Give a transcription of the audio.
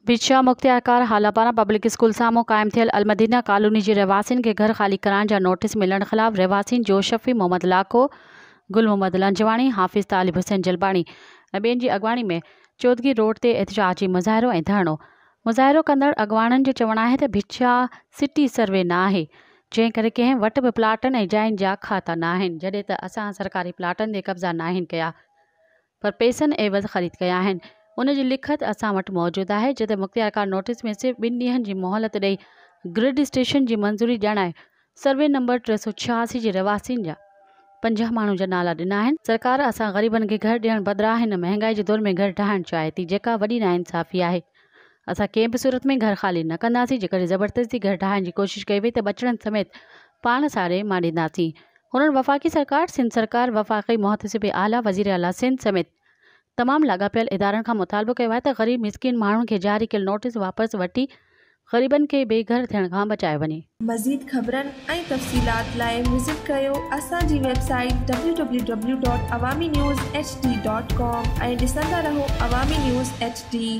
ڀٽ شاهه مختيارڪار هالا پاران public school سامهون قائم ٿيل المدينه ڪالوني جي رهواسين کي گهر خالي ڪرائڻ جا نوٽيس ملڻ خلاف رهواسين جو شفيع محمد لاکو، گل محمد لنجواڻي، حافظ طالب حسين جلباڻي ۽ ٻين جي اڳواڻي ۾ چودڳي روڊ تي احتجاجي مظاهرو ۽ ڌرڻو. مظاهرو ڪندڙ اڳواڻن جو چوڻ آهي ته ڀٽ شاهه سٽي سروي نه آهي جنهن ڪري ڪنهن وٽ به پلاٽن ۽ جاين جا کاتا ناهن جڏهن ته اسان سرڪاري پلاٽن تي قبضا ناهن ڪيا. پر پئسن عيوض خريد ڪيا آهن ان جي لکت اسان وٽ موجود آهي جتي مختيارڪار نوٽيس ۾ صرف ٻن ڏينهن جي مهلت ڏئي گرڊ اسٽيشن جي منظوري ڄاڻائي سروي نمبر 386 جي رهواسين جا 50 ماڻهن جا نالا ڏنا آهن. سرڪار اسان غريبن کي گهر ڏيڻ بدران هن مهنگائي جي دور ۾ گهر ٺاهڻ چاهي ٿي جيڪا وڏي ناانصافي آهي اسان ڪنهن به صورت ۾ گهر خالي نه ڪنداسين جيڪڏهن زبردستي گهر ٺاهڻ جي ڪوشش ڪئي وئي ته ٻچڙن سميت پاڻ ساڙي ماڙينداسين هنن وفاقي سرڪار، سنڌ سرڪار، وفاقي محتسب اعليٰ، وزير اعليٰ سنڌ سميت تمام لاڳاپيل ادارن کان مطالبو ڪيو آهي ته غريب مسڪين ماڻهن کي جاري ڪيل نوٽيس واپس وٺي غريبن کي بي گهر ٿيڻ کان بچايو وڃي. مزيد خبرن ۽ تفصيلات لاء وزٽ ڪريو اسان جي website W W W dot Awami news H D dot com ۽ ڏسندا رهو عوامي نيوز ايڇ ڊي.